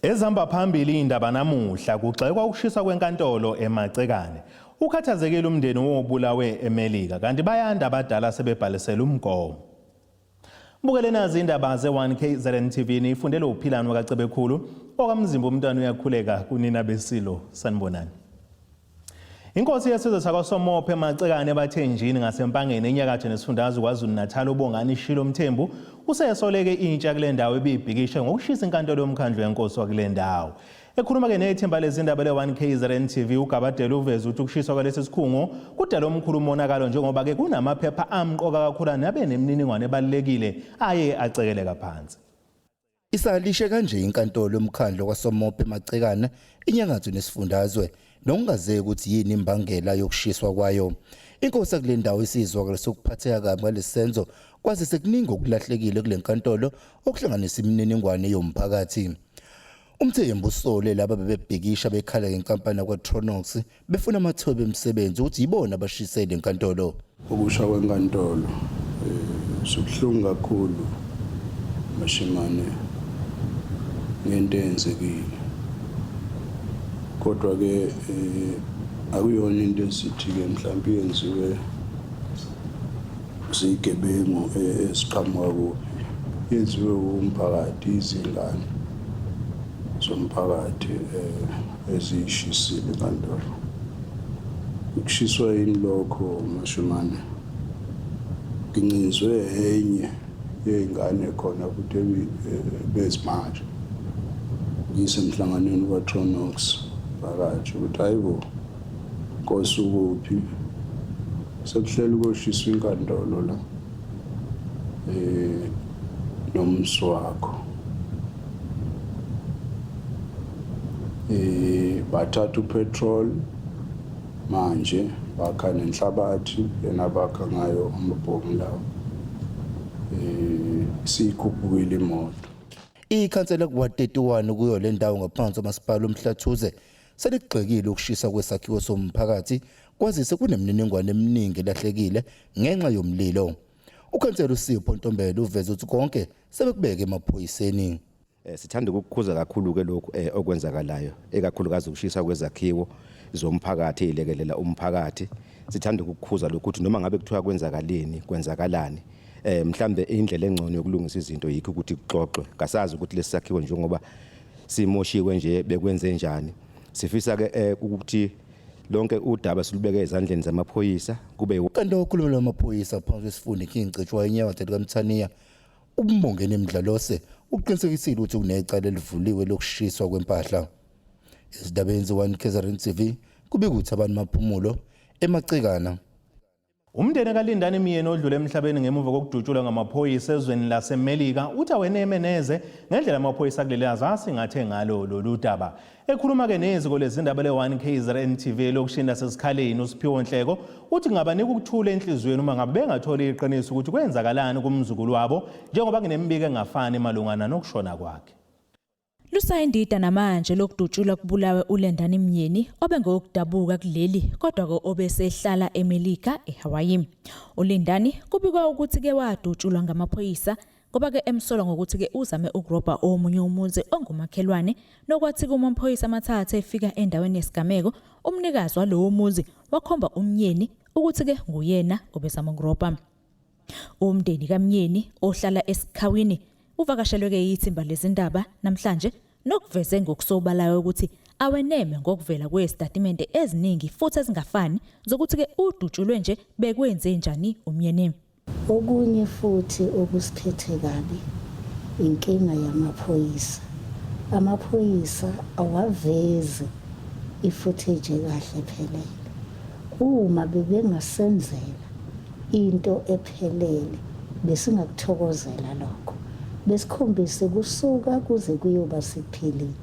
Ezihamba phambili indaba namuhla kugxekwa ukushiswa kwenkantolo eMacekane. Ukhathazekile umndeni wobulawe eMelika kanti bayanda abadala sebebhalisela umgomo. Bukele nazi indaba ze-1 KZN TV niyifundele uPhilani wakaCebekhulu okaMzimba umntwana uyakhuleka kunina besilo sanibonani. Inkosi yesizwe sakwaSomophe eMacekane eBathenjini ngaseMpangeni enyakatho nesifundazwe KwaZulu-Natal uBongani Shilo Mthembu usesoleke intsha kule ndawo ebibhikishe ngokushisa inkantolo yomkhandlu wenkosi wakule ndawo. Ekhuluma-ke nethimba lezindaba le-1 KZN TV uGabadela uveze ukuthi ukushiswa kwalesi sikhungo kudala omkhulu umonakalo njengoba-ke kunamaphepha amqoka kakhulu nabe nemininingwane ebalulekile aye acekeleka phansi. Isalishe kanje inkantolo yomkhandlu kwaSomophe eMacekane enyakatho nesifundazwe nokungazeki ukuthi yini imbangela yokushiswa kwayo. Inkosi yakule ndawo isizwakala sokuphatheka kabi ngalesi senzo kwazise sekuningi okulahlekile kule nkantolo okuhlanganisa imininingwane yomphakathi. UMthembu usole laba bebebhikisha bekhala ngenkampani yakwaTronox befuna amathuba emisebenzi ukuthi yibona abashise le nkantolo. Ukusha kwenkantolo sibuhlungu kakhulu mashimane ngento eyenzekile kodwa ke akuyona into esithi ke mhlawumbe yenziwe zigebengu eziqhamuka kuphi, yenziwe umphakathi, izingane zomphakathi eziyishisile inkantolo. Ukushiswa yini lokho mashimane? Ngincinzwe enye yey'ngane khona futhi bezimanje ngisemhlanganweni kwaTronox phakathi ukuthi hayibo Nkosi ukuphi sekuhleli koshiswa inkantolo la nomsi wakho bathatha upetrol manje bakha nenhlabathi lena bakha ngayo amabhomu lawo siyikhuphukile imoto. Ikhansela kuward 31 kuyo le ndawo ngaphansi kwamasipala uMhlathuze selikugxekile ukushisa kwesakhiwo somphakathi kwazise kunemininingwane eminingi elahlekile ngenxa yomlilo. Ukhansela uSipho Ntombela uveze ukuthi konke sebekubeke emaphoyiseni. Sithanda ukukukhuza kakhulu ke lokhu okwenzakalayo ekakhulukazi ukushisa kwezakhiwo zomphakathi ezilekelela umphakathi. Sithanda ukukukhuza lokhu ukuthi noma ngabe kuthiwa kwenzakaleni kwenzakalani mhlambe indlela engcono yokulungisa izinto yikho ukuthi kuxoxwe. Kasazi ukuthi lesi sakhiwo njengoba simoshiwe nje bekwenze njani. Sifisa ke ukuthi lonke udaba silubeke ezandleni zamaphoyisa kube Kanti okhulumela amaphoyisa phansi kwesifunda iKing Cetshwayo enyakatho likaMthaniya uMbongeni Mdlalose uqinisekisile ukuthi kunecala elivuliwe lokushiswa kwempahla. Ezindabeni ze-1 KZN TV kubika uThabani Maphumulo eMacekana. Umndeni kaLindani Myeni odlule emhlabeni ngemuva kokudutshulwa ngamaphoyisa ezweni laseMelika uthi aweneme neze ngendlela amaphoyisa kuleli azwe asingathe ngalo lolu daba. Ekhuluma-ke neziko lezindaba le-1 KZN TV elokishini laseSikhaleni uSiphiwo Nhleko uthi kungabanika ukuthula enhliziyweni uma ngabe bengatholi iqiniso ukuthi kwenzakalani kumzukulu wabo njengoba kunemibiko engafani malungana nokushona kwakhe. Lusayindida namanje lokudutshulwa kubulawe uLendani Myeni obengowokudabuka kuleli kodwa-ke obesehlala eMelika eHawaii. ULindani kubikwa ukuthi-ke wadutshulwa ngamaphoyisa ngoba-ke emsolwa ngokuthi-ke uzame ukurobha omunye umuzi ongumakhelwane nokwathi kuma amaphoyisa amathathu efika endaweni yesigameko umnikazi walowo muzi wakhomba uMyeni ukuthi-ke nguyena obezama ukurobha. Umndeni kaMyeni ohlala eSikhawini uvakashelwe-ke yithimba lezindaba namhlanje nokuveze ngokusobalayo ukuthi aweneme ngokuvela kwezitatimende eziningi futhi ezingafani zokuthi-ke udutshulwe nje bekwenze njani uMyeni. Okunye futhi okusiphethe kabi inkinga yamaphoyisa. Amaphoyisa awavezi i-footage ekahle ephelele. Uma bebengasenzela into ephelele besingakuthokozela lokho. Besikhombise kusuka kuze kuyoba sekupheleni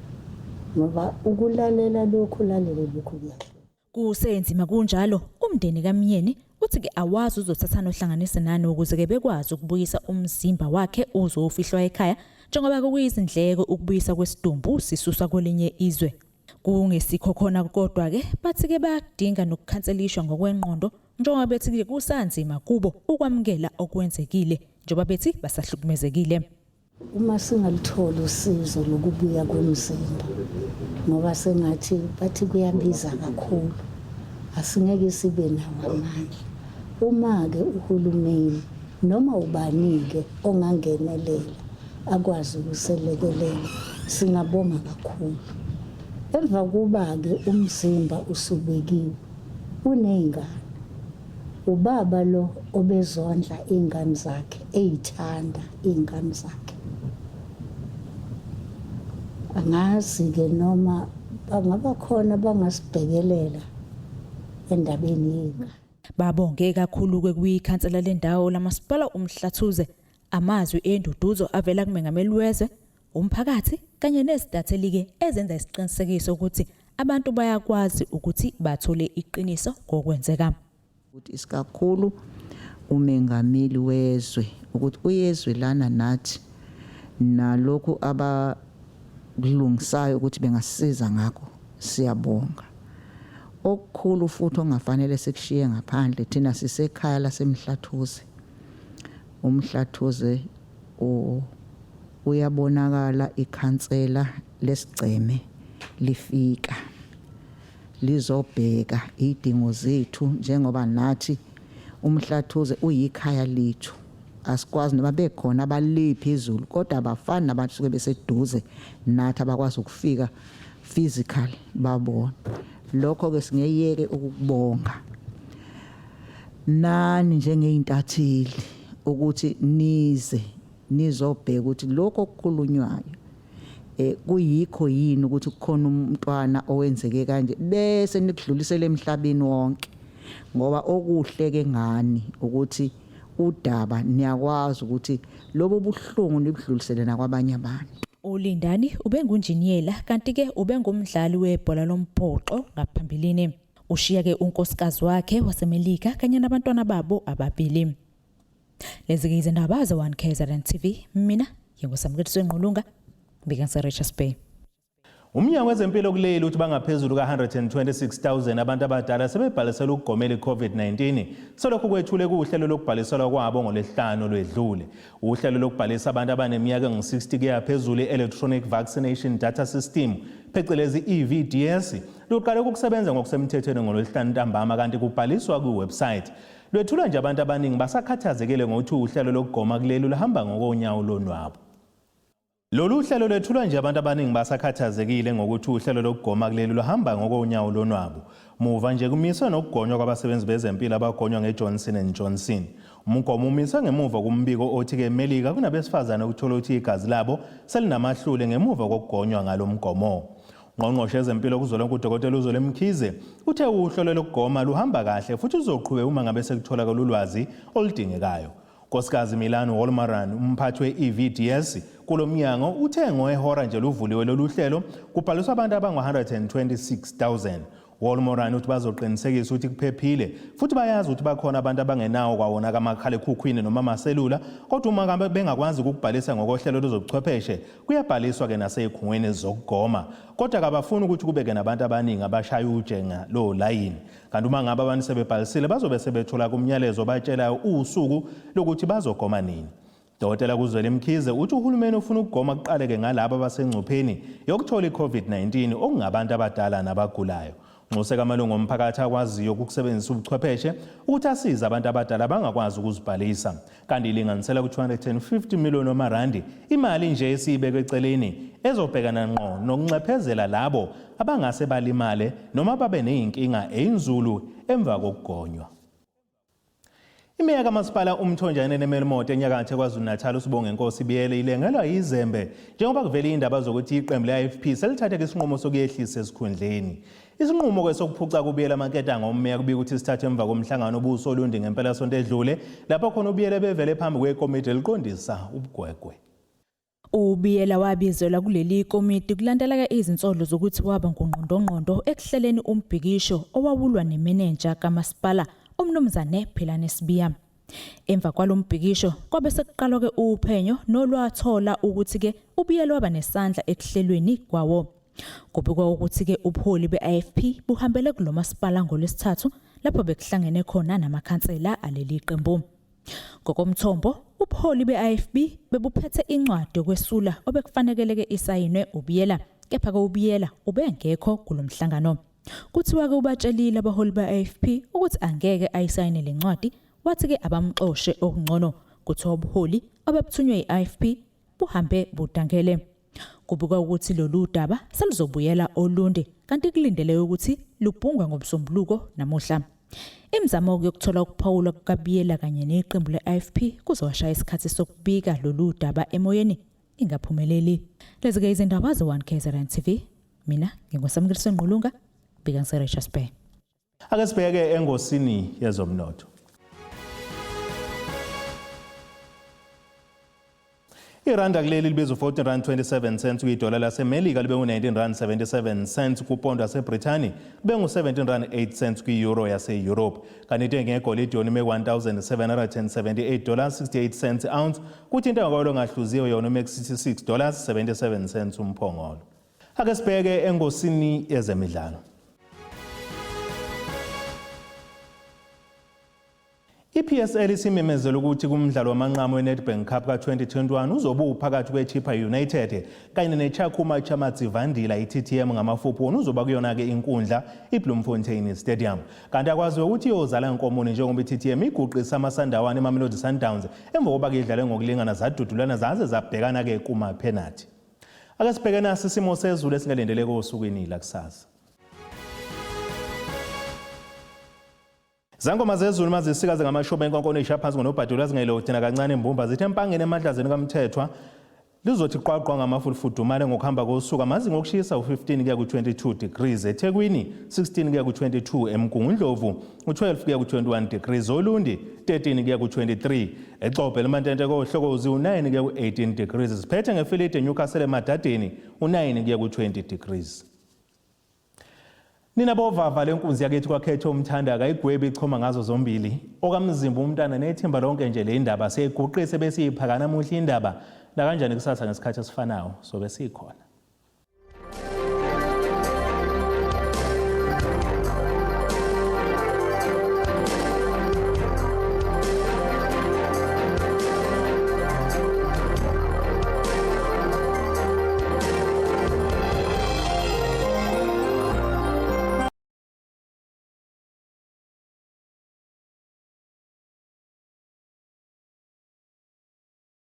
ngoba ukulalela lokhu ulalele lokhu kuyahluka. Kusenzima kunjalo, umndeni kaMyeni uthi-ke awazi uzothathani ohlanganise nani ukuze-ke bekwazi ukubuyisa umzimba wakhe uzofihlwa ekhaya njengoba kuyizindleko ukubuyisa kwesidumbu sisuswa kwelinye izwe. Kungesikho khona kodwa-ke bathi-ke bayakudinga nokukhanselishwa ngokwengqondo njengoba bethi-ke kusanzima kubo ukwamukela okwenzekile njengoba bethi basahlukumezekile. Uma singalutholi usizo lokubuya komzimba ngoba sengathi bathi kuyabiza kakhulu, asingeke sibe nawo amandla. Uma-ke uhulumeni noma ubani-ke ongangenelela akwazi ukuselekelela, singabonga kakhulu. Emva kuba-ke umzimba usubekiwe, uney'ngane. Ubaba lo obezondla iy'ngane zakhe, ey'thanda iy'ngane zakhe. Angazi-ke noma bangaba khona abangasibhekelela endabeni yey'ngane. Babonge kakhulu-ke kwikhansela lendawo lamasipala uMhlathuze amazwi enduduzo avela kumengameli wezwe, umphakathi kanye nezintatheli-ke ezenza isiqinisekiso ukuthi abantu bayakwazi ukuthi bathole iqiniso ngokwenzeka. Ukuthi isikakhulu umengameli wezwe ukuthi uyezwelana nathi nalokhu abakulungisayo ukuthi bengasisiza ngakho, siyabonga. Okukhulu futhi ongafanele sikushiye ngaphandle, thina sisekhaya laseMhlathuze. UMhlathuze uyabonakala ikhansela lesigceme lifika lizobheka idingo zethu, njengoba nathi uMhlathuze uyikhaya lethu. Asikwazi noma bekhona abale phezulu, kodwa abafani nabantu suke beseduze nathi abakwazi ukufika physical babona. Lokho ke singeyeke ukukubonga nani njengeyintatheli ukuthi nize nizobheka ukuthi lokho okukhulunywayo kuyikho yini, ukuthi kukhona umntwana owenzeke kanje, bese nikudlulisele emhlabeni wonke. Ngoba okuhle ke ngani ukuthi udaba niyakwazi ukuthi lobo buhlungu nibudlulisele nakwabanye abantu. ULindani ubengunjiniyela kanti-ke ubengumdlali webhola lombhoxo ngaphambilini. Ushiya-ke unkosikazi wakhe waseMelika kanye nabantwana babo ababili. Lezi-ke izindaba ze-1 KZN TV. Mina nginguSamukeliso Ngqulunga, ngibika ngise-Richards Bay. Umnyango wezempilo kuleli uthi bangaphezulu ka-126,000 abantu abadala sebebhalisela ukugomela i-COVID-19 selokhu kwethule kuhlelo lokubhaliselwa kwabo ngoLwesihlanu olwedlule. Uhlelo lokubhalisa abantu abaneminyaka engu-60 kuya phezulu, i-Electronic Vaccination Data System, phecelezi EVDS, luqale ukusebenza ngokusemthethweni ngoLwesihlanu ntambama kanti kubhaliswa kwi-website. Lwethulwa nje abantu abaningi basakhathazekile ngokuthi uhlelo lokugoma kuleli luhamba ngokonyawo lonwabu. Lolu hlelo lwethulwa nje abantu abaningi basakhathazekile ngokuthi uhlelo lokugoma kuleli luhamba ngokonyawo lonwabu. Muva nje kumiswe nokugonywa kwabasebenzi bezempilo abagonywa ngeJohnson and Johnson. Umgomo umiswe ngemuva kombiko othi-ke eMelika kunabesifazane okuthola ukuthi igazi labo selinamahlule ngemuva kokugonywa ngalo mgomo. Ungqongqoshe wezempilo kuzwelonke uDokotela uZweli Mkhize uthe uhlelo lokugoma luhamba kahle futhi luzoqhubeka uma ngabe sekutholakala ulwazi oludingekayo. Nkosikazi Milan Wolmaran, umphathi we-EVDS kulo mnyango, uthe ngohora nje luvuliwe lolu hlelo kubhaliswa abantu abangu-126,000. Wolmoran uthi bazoqinisekisa ukuthi kuphephile futhi bayazi ukuthi bakhona abantu abangenawo kwawona kamakhalekhukhwini noma amaselula, kodwa uma ngabe bengakwazi ukubhalisa ngokohlelo lwezobuchwepheshe kuyabhaliswa-ke nasey'khungweni zokugoma. Kodwa kabafuni ukuthi kube-ke nabantu abaningi abashaya ujenga lo layini. Kanti uma ngabe abantu sebebhalisile bazobe sebethola kumyalezo obatshelayo usuku lokuthi bazogoma nini. Dokotela Kuzweli Mkhize uthi uhulumeni ufuna ukugoma kuqaleke ngalabo abasengcupheni yokuthola i-COVID-19 okungabantu abadala nabagulayo. Nxuse kamalungu omphakathi akwaziyo ukusebenzisa ubuchwepheshe ukuthi asize abantu abadala abangakwazi ukuzibhalisa. Kanti ilinganisela ku-250 million wamarandi imali nje esiyibeke eceleni ezobhekana ngqo nokunxephezela labo abangase balimale noma babe ney'nkinga eyinzulu emva kokugonywa. Imeya kaMasipala uMthonjane neMelmoto enyakatho KwaZulu-Natal uSibongenkosi Biyela ilengelwa yizembe njengoba kuvele indaba zokuthi iqembu le-IFP selithathe isinqumo sokuyehlisa esikhundleni. Isinqumo ke sokuphuca kuBiyela amaketanga ommeya kubika ukuthi sithathwe emva komhlangano obusoLundi ngempelasonto edlule lapho khona uBiyela bevele phambi kwekomiti eliqondisa ubugwegwe. UBiyela wabizelwa kuleli komiti kulandela izinsolo zokuthi waba ngungqondongqondo ekuhleleni umbhikisho owawulwa nemenenja kamasipala uMnumzane Philani Sibiya. Emva kwalombhikisho kwabe sekuqalwa ke uphenyo nolwathola ukuthi ke uBiyela waba nesandla ekuhlelweni kwawo. Kubikwa ukuthi ke ubuholi be-IFP buhambele kulo masipala ngoLwesithathu lapho bekuhlangene khona namakhansela aleli qembu. Ngokomthombo, ubuholi be-IFP bebuphethe incwadi yokwesula obekufanekeleke isayinwe uBiyela, kepha-ke uBiyela ubengekho kulo mhlangano. Kuthiwa-ke ubatshelile abaholi be-IFP ukuthi angeke ayisayine le ncwadi, wathi-ke abamxoshe okungcono. Kuthiwa ubuholi obebuthunywe yi-IFP buhambe budangele. Kubikwa ukuthi lolu daba seluzobuyela Olundi kanti kulindeleke ukuthi lubhungwe ngoMsombuluko namuhla. Imizamo yokuthola ukuphawula kukaBiyela kanye neqembu le-IFP kuzowashaya isikhathi sokubika lolu daba emoyeni ingaphumeleli. Lezi-ke izindaba ze-1 KZN TV. Mina nginguSamukeliso Ngqulunga, bika ngiseRichards Bay. Ake sibheke engosini yezomnotho. Iranda kuleli libiza u-14 rand 27 cents kwidola laseMelika libe ngu-19 rand 77 cents kupondo yaseBrithani libe ngu-17 rand 8 cents kwi-euro yase-Europe. Kanti intengo yegolide yona ime 1778 dollars 68 cents ounce kuthi intengo kwalo ngahluziwe yona ime 66 dollars 77 cents umphongolo. Ake sibheke engosini yezemidlalo. I-PSL isimemezele ukuthi kumdlalo wamanqamu weNedbank Cup ka-2021 uzobe uphakathi kweChippa United kanye neTshakhuma Tshamadzivandila i-TTM ngamafuphi wona uzoba kuyona-ke inkundla iBloemfontein Stadium. Kanti akwaziwe ukuthi iyozala nkomoni njengoba i-TTM iguqise amasandawane iMamelodi Sundowns emva kokuba idlale ngokulingana zadudulana zaze zabhekana-ke kumaphenathi. Ake sibheke nasi isimo sezulu esingalindeleke osukwini lakusasa. Zangoma zezulu mazisikaze ngamashoba enkonkoni isha phansi ngonobhadula zingayilokhu nakancane imbumba zithi empangeni emadlazeni kaMthethwa lizothi qwaqwa ngamafu lifudumale ngokuhamba kosuku amazinga okushisa u-15 kuya ku-22 degrees eThekwini 16 kuya ku-22 eMgungundlovu u-12 kuya ku-21 degrees Olundi 13 kuya ku-23 eXobhe elimantente koHlokozi u-9 kuya ku-18 degrees siphethe ngefilidi eNewcastle eMadadeni u-9 kuya ku-20 degrees Nina bovava lenkunzi yakithi kwakhetha umthanda akayigwebi ichoma ngazo zombili okamzimba umntana nethimba lonke nje le indaba siyiguqise bese iphaka namuhla indaba nakanjani kusasa ngesikhathi esifanayo sobe sikhona.